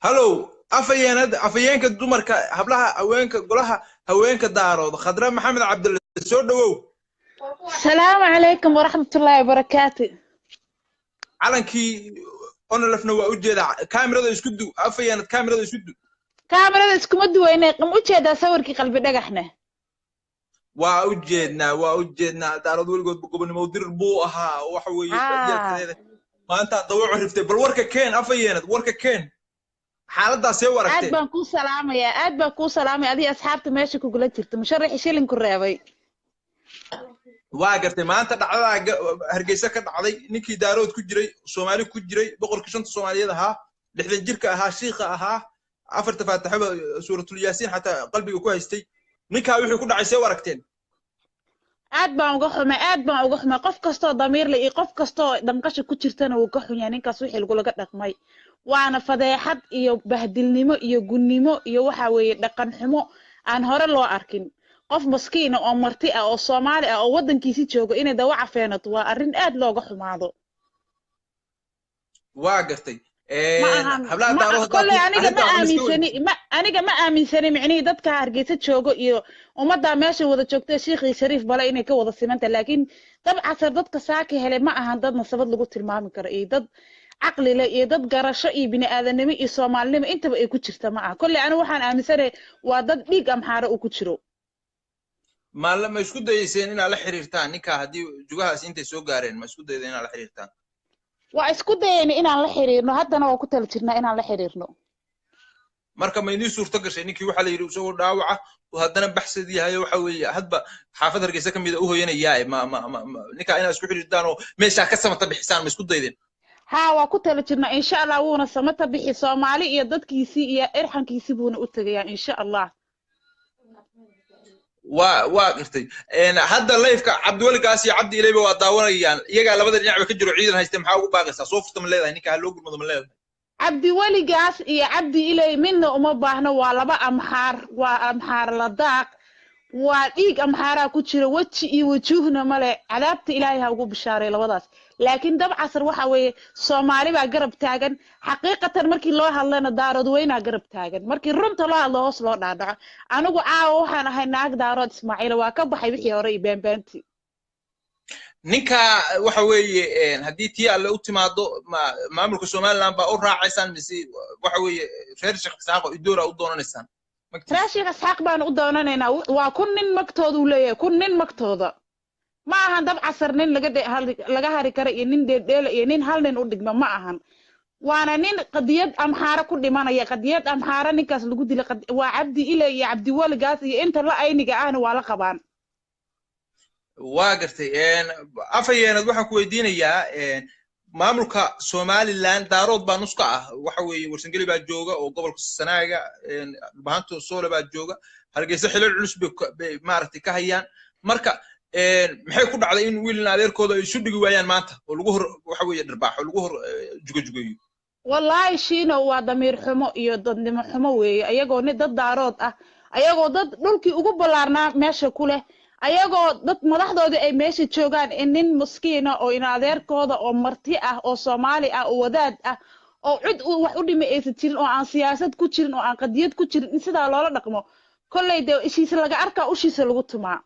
Hallow, afhayeenad, afhayeenka dumarka, hablaha, haweenka, golaha haweenka Daarood, Khadra Maxamed Cabdulle, soo dhawow. السلام عليكم ورحمة الله وبركاته. Calankii ONLFna waa u jeedaa. Kaamirada isku du, afhayeenad, kaamirada isku du. Kaamirada iskuma duwaynay, qam u jeedaa sawirkii qalbi dhagaxna. Waa u jeednaa, waa u jeednaa. Daarood weligoodba gobonimo dirir buu ahaa, waxa weeye yeelkadeeda maanta dawaco riftay. Bal warka keen, afhayeenad, warka keen, xaaladaasee u aad aragteen? Baan kuu salaamayaa, aad baan kuu salaamaya adiga asxaabta meesha kugula jirta, musharaxi shilinku reebay. Waa gartay. Maanta dhacdadaa Hargeysa ka dhacday, ninkii Daarood ku jiray, Soomaali ku jiray, boqorkii shanta Soomaaliyeed ahaa, 60 jirka ahaa, shiikha ahaa, afarta faataxaba, suuratul Yaasiin xataa qalbiga ku haystay, ninkaa wixii ku dhacay see u aragteen? Aad baan uga xumay, aad baan uga xumay. Qof kastoo damiir leh iyo qof kastoo damqasha ku jirtana wuu ka xun yahay ninkaas wixii lagulaga dhaqmay. Waana fadeexad iyo bahdilnimo iyo gunnimo iyo waxa weeye dhaqan xumo aan hore loo arkin. Qof maskiina oo marti ah oo Soomaali ah oo waddankiisi jooga inay dawaca feenato waa arrin aad looga xumaado. Waa gartay. Ma ahan hablaha ma Daarood kolley aniga ma arrintaa iska aaminsani, ma aniga ma aaminsani micnihii dadka Hargeysa joogo iyo ummadda meesha wada joogta shiikhii shariif bale inay ka wada simanta, laakiin dabcasar dadka saaka helay ma ahan dad nasabad lagu tilmaami karo iyo dad caqli leh iyo dad garasho iyo bini'aadanimo iyo Soomaalinimo intaba ay ku jirta ma aha. Kolley aniga waxaan aaminsanahay waa dad dhiig Amxaare uu ku jiro. Ma isku dayeyseen inaad la xiriirtaan ninkaa haddii jugahaas intay soo gaareen? Ma isku dayda inaad la xiriirtaan? Waa isku dayayna inaan la xiriirno, haddana waa ku tala jirnaa inaan la xiriirno. Marka ma idiin suurto gashay? Ninkii waxaa la yidhi isagoo dhaawaca uu haddana baxsad yahay, waxa weeye hadba xaafad Hargeysa ka mida u hoyanayaa. Ma ninkaa inaad isku xiriirtaan oo meeshaa ka samata bixisaan ma isku daydeen? Haa, waa ku tala jirnaa, insha Allah. Wuuna samata bixi, Soomaali iyo dadkiisii iyo irxankiisii buuna u tegayaa, insha Allah. Waa gartay. Hadda layfka Cabdiweligaas iyo Cabdi Ilayba waa daawanayaan, iyagaa labada dhinacba ka jiro ciidan hayste. Maxaa ugu baaqaysaa? Soo furta ma leedahay? Ninka ha loo gurmado ma leedahay? Cabdiweligaas iyo Cabdi Ilay midna uma baahno. Waa laba Amxaar, waa Amxaar la daaq, waa dhiig Amxaaraa ku jira, weji iyo wajuhna male. Cadaabta Ilaahay ha ugu bishaaray labadaas. Laakiin dabcasar waxa weeye Soomaali baa garab taagan xaqiiqatan markii loo hadlana, Daarood weynaa garab taagan markii runta loo hadlo, hoos loo dhaadhaco. Anigu caawa waxaan ahay naag Daarood Ismaaciila, waa ka baxay wixii hore iyo baanbaantii. Ninka waxa weeye haddii tii Alle u timaado, ma maamulka Somaliland baa u raacaysaan mise waxa weeye reer Sheekh Isxaaq oo Idoora u doonanaysaan magtiisa? Reer Sheekh Isxaaq baanu u doonanaynaa. Waa 1000 nin magtooda uu leeyahay, 1000 nin magtooda ma ahan. Dabcasar nin laga laga hari kara iyo nin dheeldheela iyo nin hal nin u dhigma ma ahan. Waana nin qadiyad Amxaare ku dhimanaya, qadiyad Amxaare ninkaas lagu dilay. Waa Cabdi Ile iyo Cabdiweligaas iyo inta la ayniga ahna waa la qabaan. Waa gartay. Afhayeenad, waxaan ku weydiinayaa, maamulka Somaliland Daarood baa nuska ah, waxa weeye Warsangeli baa jooga oo gobolka Sanaaga, Dhulbahanto Soole baa jooga Hargeysa, xilal culus bay maaragtay ka hayaan. Marka maxay ku dhacday in wiilin adeerkooda ay isu dhigi waayaan maanta oo lagu hor waxa weeye dharbaaxo, lagu hor jugajugeeyo? Wallaahi Shiino, waa damiir xumo iyo dadnimo xumo weeye. Ayagoo nin dad Daarood ah, ayagoo dad dhulkii ugu ballaarnaa meesha ku leh, ayagoo dad madaxdoodii ay meesha joogaan, in nin maskiina oo in adeerkooda oo marti ah oo Soomaali ah oo wadaad ah oo cid uu wax u dhimi aysan jirin oo aan siyaasad ku jirin oo aan qadiyad ku jirin in sidaa loola dhaqmo, kolley dee ishiisa laga arkaa ushiisa lagu tumaa.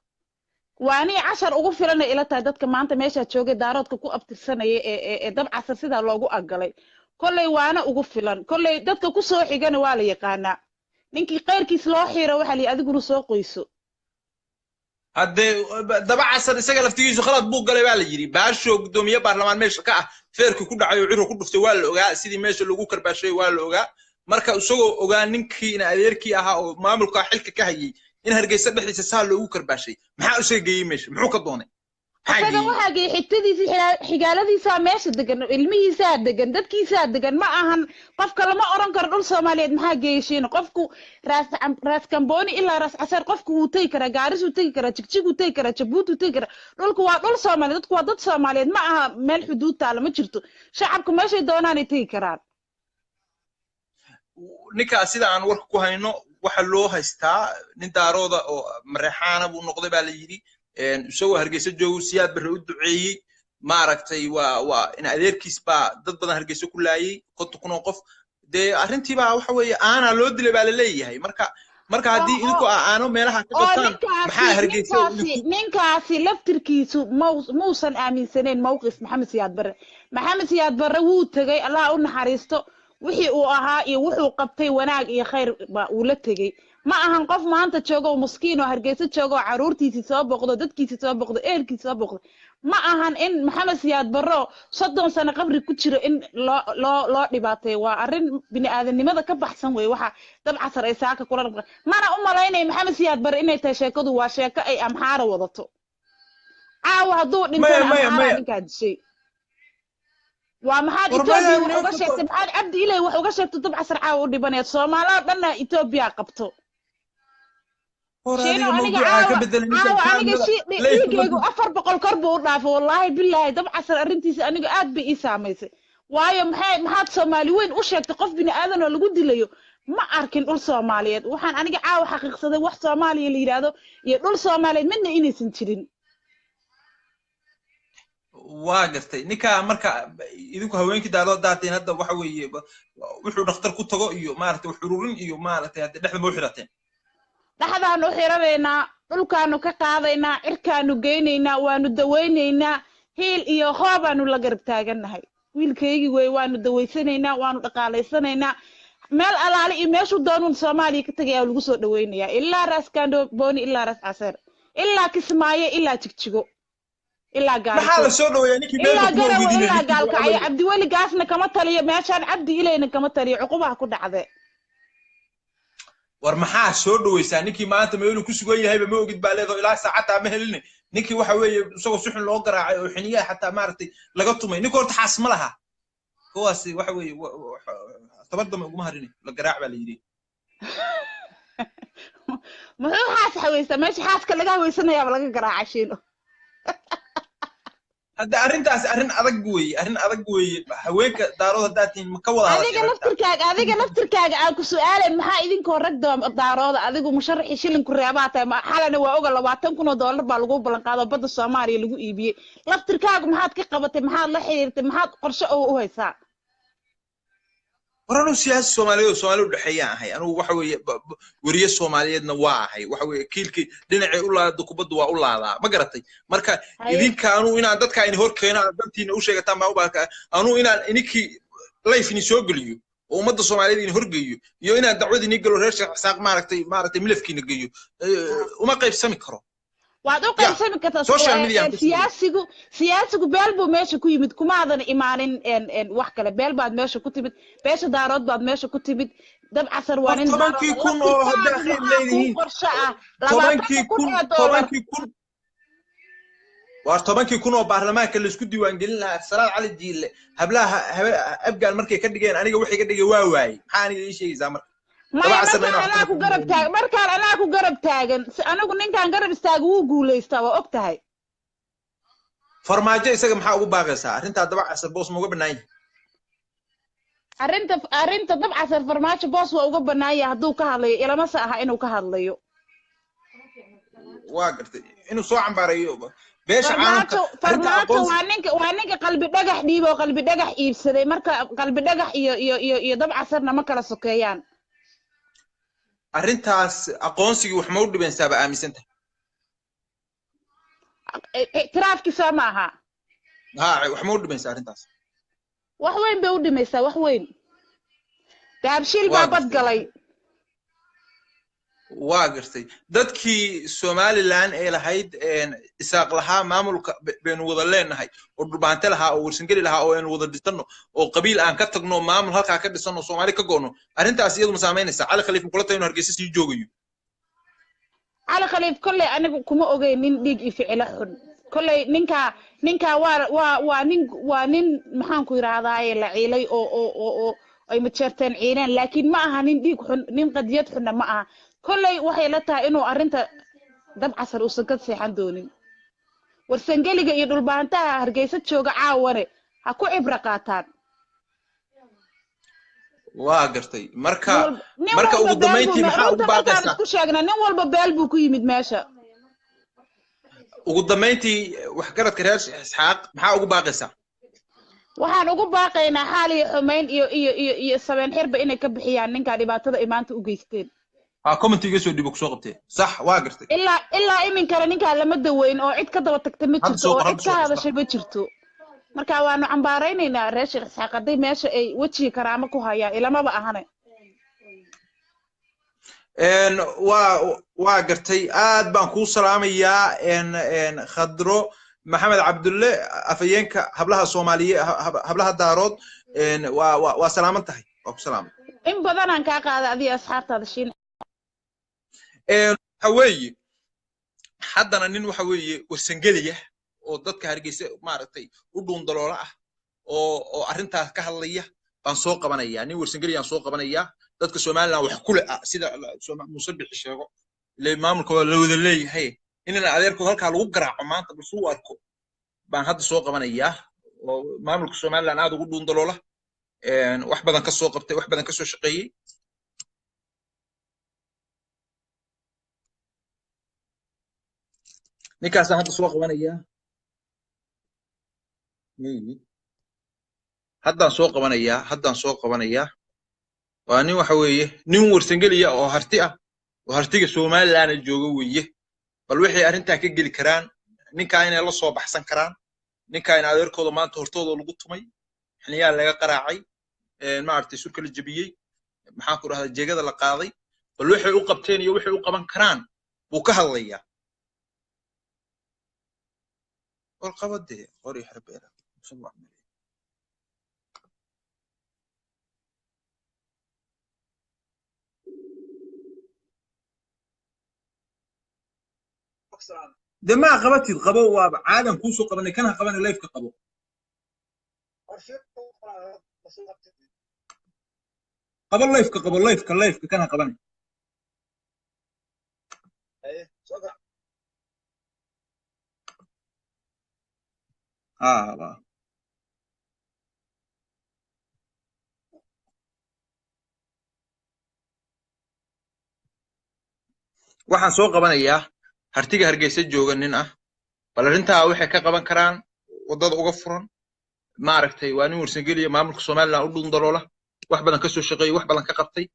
Waanii cashar ugu filanay ila tahay dadka maanta meeshaa joogay Daaroodka ku abtirsanaya ee dabcasar sidaa loogu agalay. Kolley waana ugu filan, kolley dadka ku soo xigana waa la yaqaanaa. Ninkii qayrkiis loo xiiro waxaa la yidhi adiguna soo qoyso. Haddee Dabacasar isaga laftigiisu khalad buu galay baa la yidhi. Baasho guddoomiye baarlamaan meesha ka ah feerkii ku dhacay oo Ciro ku dhuftay waa la ogaa, sidii meesha lagu karbaashay waa la ogaa. Marka isagoo ogaa ninkii in adeerkii ahaa oo maamulka xilka ka hayay in Hargeysa dhexdiisa saa loogu karbaashay, maxaa isaga geeyey meesha? Muxuu ka doonay? Maxaa isaga geeyey? Waxaa geeyey xigtadiisii, xigaaladiisaa meesha degan, ilmihiisaa degan, dadkiisaa degan. Ma ahan qofka lama oran karo dhul Soomaaliyeed maxaa geeyey Shiina. Qofku Raas Kambooni ilaa Raas Caseer qofku wuu tegi karaa, Gaaris wuu tegi karaa, Jigjig wuu tegi karaa, Jabuuti wuu tegi karaa. Dhulku waa dhul Soomaaliyeed, dadku waa dad Soomaaliyeed. Ma aha meel xuduud taala ma jirto, shacabku meeshay doonaanay tegi karaan. Ninkaa sida aan warka ku hayno Waxa loo haystaa nin Daarooda oo Mareexaana buu noqday baa la yidhi. Isagoo Hargeysa joogu Siyaad Barre u duceeyey, maaragtay, waa in adeerkiis baa dad badan Hargeysa ku laayay, 50,000 oo qof. Dee arrintii baa waxa weeye aanaa loo dilay baa la leeyahay. Marka haddii idinku aano meelaha ka qabtaan, maxaa Hargeysa? Ninkaasi laftirkiisu muusan aaminsanayn mowqif Maxamed Siyaad Barre. Maxamed Siyaad Barre wuu tegey, Allah u naxariisto. Wixii uu ahaa iyo wuxuu qabtay wanaag iyo khayr ba uu la tegey. Ma ahan qof maanta joogo oo maskiin oo Hargeysa joogo oo caruurtiisii soo boqdo, dadkiisii soo boqdo, ehelkiisii soo boqdo. Ma ahan in Maxamed Siyaad Barro 30 sano qabri ku jiro in loo dhibaateeyo. Waa arrin bini-aadanimada ka baxsan wey. Waxa Dabcasar ay saaka kula dhaqma, mana u malaynayo Maxamed Siyaad Barre inay tahay sheekadu. Waa sheeko ay Amxaara wadato. Caawa hadduu dhintana Amxaara ninkaa dishay. Waa maxaad Etoobiya wax uga sheegtay? Maxaad Cabdi Ilay wax uga sheegtay? Dabcasar caawa u dhibaneed Soomaalida dhanna Etoobiya qabto. Shiino, aniga caawa aniga dhiigaygu 400 kor buu u dhaafay, wallaahi bilaahi. Dabcasar arrintiisa aniga aad bay ii saamaysay. Waayo, maxay maxaad Soomaali weyn u sheegtay qof bini aadan oo lagu dilayo? Ma arkin dhul Soomaaliyeed. Waxaan aniga caawa xaqiiqsaday wax Soomaaliya la yidhaahdo iyo dhul Soomaaliyeed midna inaysan jirin. Waa gartay. Ninka marka idinku haweenkii Daarood daateen hadda waxa weeye wuxuu dhakhtar ku tago iyo maaragtay wax ururin iyo maaragtay hadda dhexda ma u xirateen? Dhexdaanu u xiranaynaa, dhulkaanu ka qaadaynaa, cirkaanu geynaynaa, waanu dawaynaynaa, hiil iyo hoobaanu la garab taagannahay. Wiilkaygii wey, waanu dawaysanaynaa, waanu dhaqaalaysanaynaa. Meel alaale iyo meeshuu doonuun Soomaaliya ka tagayaa lagu soo dhawaynayaa, ilaa Raas Kandhobooni, ilaa Raas Caseer, ilaa Kismaayo, ilaa Jigjigo, ilaa Maxaa la soo dhaweeyaa ninkii ilaa Garawe, ilaa Gaalkacyo. Cabdiweli Gaasna kama taliyo meeshaan, Cabdi Ilayna kama taliyo. Cuqubaha ku dhacde. War maxaa soo dhaweysaa ninkii maanta meeluu ku sugan yahayba ma ogid baa leedaho, ilaa saacaddaa ma helin. Ninkii waxa weeye isagoo si xun loo garaacay oo xiniyaha xataa maaragtay laga tumay. Ninka horta xaas ma laha. Kuwaasi waxa weeye tabar dambe uguma harin, la garaac baa la yidhi. Muxuu xaas haweystaa? Meesha xaaska laga haweysanayaaba laga garaaca, Shiino. Hadda arrintaas arrin adag weeye, arrin adag weeye. Haweenka Daarood haddaad tihiin, ma ka wada Adiga laftirkaaga aan ku su'aalay, maxaa idinkoo rag Daarooda, adigu musharaxii shilinku reebaa tahay, xalana waa oga 20,000 oo doolar baa lagu ballan qaado badda Soomaaliya lagu iibiyey. Laftirkaagu maxaad ka qabatay? Maxaad la xiriirtay? Maxaad qorshe oo u haysaa? War anuu siyaasi Soomaaliyeed oo Soomaali u dhexeeyaan ahay. Anugu waxa weeye weriye Soomaaliyeedna waa ahay. Waxa weeye kiilkii dhinacay u laada kubaddu waa u laadaa, ma garatay? Marka idinka anuu inaan dadka ini hor keeno, aad dantiina u sheegataan baa u baaka. Anuu inaan ininkii live ini soo geliyo oo ummadda Soomaaliyeed ini horgeeyo iyo inaan dacwad ini galo reer Sheekh Isaaq, maaragtay milafkiina geeyo, uma qaybsami karo. Waad u qaybsami kartaa. Siyaasigu beel buu meesha ku yimid, kumaadan imaanin wax kale. Beel baad meesha ku timid, beesha Daarood baad meesha ku timid. Dabcasar waa nin 10,000 oo haddaa khayr leedihiin qorshe ah. 10,000, 10,000, waar 10,000 oo baarlamaanka laisku diiwaangelin lahaa, Salaad Cali Jiille hablaha Abgaal markay ka dhigeen, aniga waxay ka dhigeen waa waayey. Maxaa aniga ii sheegaysaa marka? Maya, markaan anaa ku garab taagan, markaan anaa ku garab taagan. Anigu ninkaan garab istaaga wuu guulaystaa, waa og tahay. Farmaajo isaga maxaa ugu baaqaysaa? Arrintaa Dabcasar boos ma uga bannaan yahay? Arrinta Dabcasar Farmaajo boos waa uga bannaan yahay hadduu ka hadlayo. Ilamase aha inuu ka hadlayo. Waa gartay, inuu soo cambaareeyo beesha caalamka. Farmaajo waa ninka Qalbi Dhagax dhiib oo Qalbi Dhagax iibsaday. Marka Qalbi Dhagax iyo Dabcasarna ma kala sokeeyaan. Arrintaas aqoonsigii wax ma u dhibaysaaba aaminsantahay? Ictiraafkii soo ma aha? Ha, wax ma u dhimaysaa arrintaas? Wax weyn bay u dhimaysaa, wax weyn. Dahabshiil baa bad galay. Waa gartay. Dadkii Somaliland ee lahayd Isaaq lahaa, maamulka baynu wada leenahay, oo Dhulbaante lahaa, oo Warsangeli lahaa, oo aynu wada dhisanno oo qabiil aan ka tagno, maamul halkaa ka dhisanno, Soomaali ka go'no, arrintaas iyadu ma saamaynaysaa? Cali Khaliif ma kula tahay inuu Hargeysa sii joogayo? Cali Khaliif kolley anigu kuma ogeyn nin dhiig iyo ficilo xun. Kolley ninkaa waa nin maxaan ku yidhahdaaye la ciilay oo ay majeerteen ciileen, laakiin ma aha nin dhiig xun, nin qadiyad xunna ma aha. Kolley waxay la tahay inuu arrinta Dabcasar uusan ka seexan doonin. Warsangeliga iyo Dhulbaantaha Hargeysa jooga caawane ha ku cibro qaataan. Waa gartay. Marka Nin marka walba ugu beel buu dambayntii maxaa ugu runta markaan baaqaysaa? isku sheegnaa, nin walba beel buu ku yimid meesha. Ugu dambayntii waxgaradka reer Isxaaq maxaa ugu baaqaysaa? Waxaan ugu baaqaynaa xaal iyo xumayn iyo iyo iyo iyo sabeen xirba inay ka bixiyaan ninka dhibaatada ay maanta u geysteen. Ha comment iga soo dhibo kusoo qabtee. Sax, waa gartay. Ilaa iminkana ninkaa lama daweyn oo cid ka daba tagta ma Hadda jirto soo oo qor, cid hadda ka soo qor. hadashay ma jirto. Marka waanu cambaaraynaynaa reer Sheekh Isxaaq hadday meesha ay wejiga karaamo ku hayaan ilamaba ahane. Waa gartay, aad baan kuu salaamayaa Khadro Maxamed Cabdulle, afhayeenka hablaha Soomaaliye, hablaha Daarood. Waa salaaman tahay, waa ku salaamay. In badanaan kaa qaada adiga asxaabtaada Shiin. Waxa weeye haddana nin waxa weeye warsangeliya oo dadka Hargeysa maaragtay u dhuundaloola ah oo arrintaas ka hadlaya baan soo qabanayaa. Nin warsangeliyaan soo qabanayaa, dadka Somaliland wax kule ah, sida Muuse Bixi sheego ile maamulka waa la wada leeyahay, inaan adeerku halkaa lagu garaaco maanta balse u arko baan hadda soo qabanayaa, oo maamulka Somaliland aad ugu dhuundaloola, wax badan ka soo qabtay, wax badan ka soo shaqeeyey. Ninkaasaan hadda soo qabanayaa, haddaan soo qabanayaa, haddaan soo qabanayaa. Waa nin waxa weeye nin warsangeliya oo harti ah oo hartiga Somaliland jooga weeye. Bal waxay arrintaa ka geli karaan ninkaa inay la soo baxsan karaan, ninkaa in adeerkooda maanta hortooda lagu tumay, xiniyaa laga qaraacay, maaragtay surka la jebiyey, maxaan ku dhahdaa, jeegada la qaaday, bal waxay u qabteen iyo waxay u qaban karaan buu ka hadlayaa. War qabadee qori xerbeela. De maa qabatid, qabo, waaba caadan kuusoo qabanay, kana qabanay lifeka qabo. Qabo lifeka, qabo lifeka, lifeka kana qabanay. Ha waxaan soo qabanayaa hartiga Hargeysa jooga nin ah, bal arrintaa waxay ka qaban karaan waddada uga furan maaragtay. Waa nin warsangeliya, maamulka Somaliland u dhuundaloola, wax badan ka soo shaqeeyey, wax badan ka qabtay.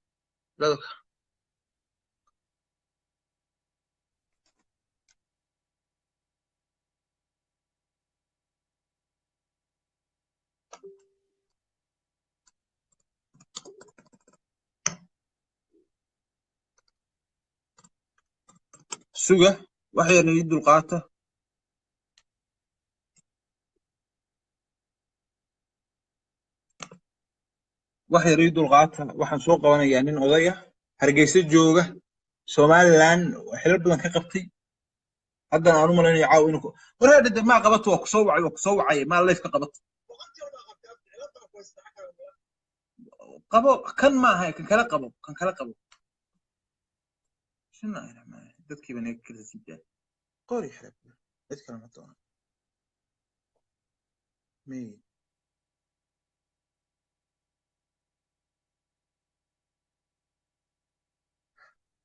Suga wax yar ii dulqaata, wax yar ii dulqaata. Waxaan soo qabanayaa nin odaya Hargeysa jooga, Somaliland xilal badan ka qabtay, haddana aan u malaynayo caawa inuu wareer maa qabato. Waa kusoo wacay, waa kusoo wacay, maa life ka qabato. Qabo kan maaha, kan kala qabo, kan kala qabo. Bismillaahi raxmaani raxiim. Dadkiiba naga kala siidaa qori xirab, cid kale ma doona may.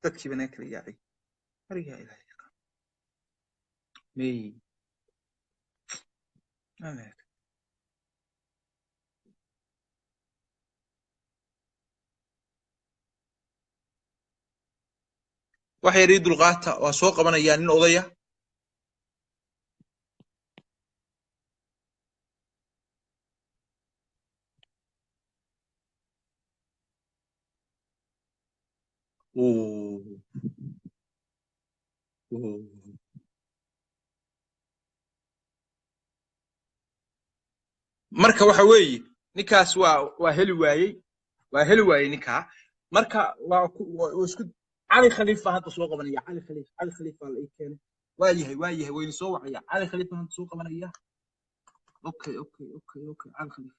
Dadkiiba naga kala yaacay, arigaa Ilaahay yaqaan may. Wax yar ii dulqaata, waa soo qabanayaa nin odaya. Oo. Oo. Marka waxa weeye ninkaas waa heli waayey, waa heli waayey ninkaa. Marka waa isku Cali Khaliif baa hadda soo qabanaya. Cali Khaliif, Cali Khaliif baa la ii keenay. Waa yahay, waa yahay, wayna soo wacaya. Cali Khaliif baan hadda soo qabanaya. Okay okay okay okay, Cali Khaliif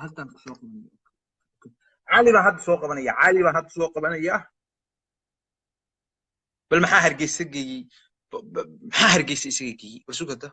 haddaan ku soo qabanaya. Okay. Cali baan hadda soo qabanaya, Cali baan hadda soo qabanaya. Bal maxaa Hargeysa geeyey? Maxaa Hargeysa isaga geeyey? Bal sug hadda.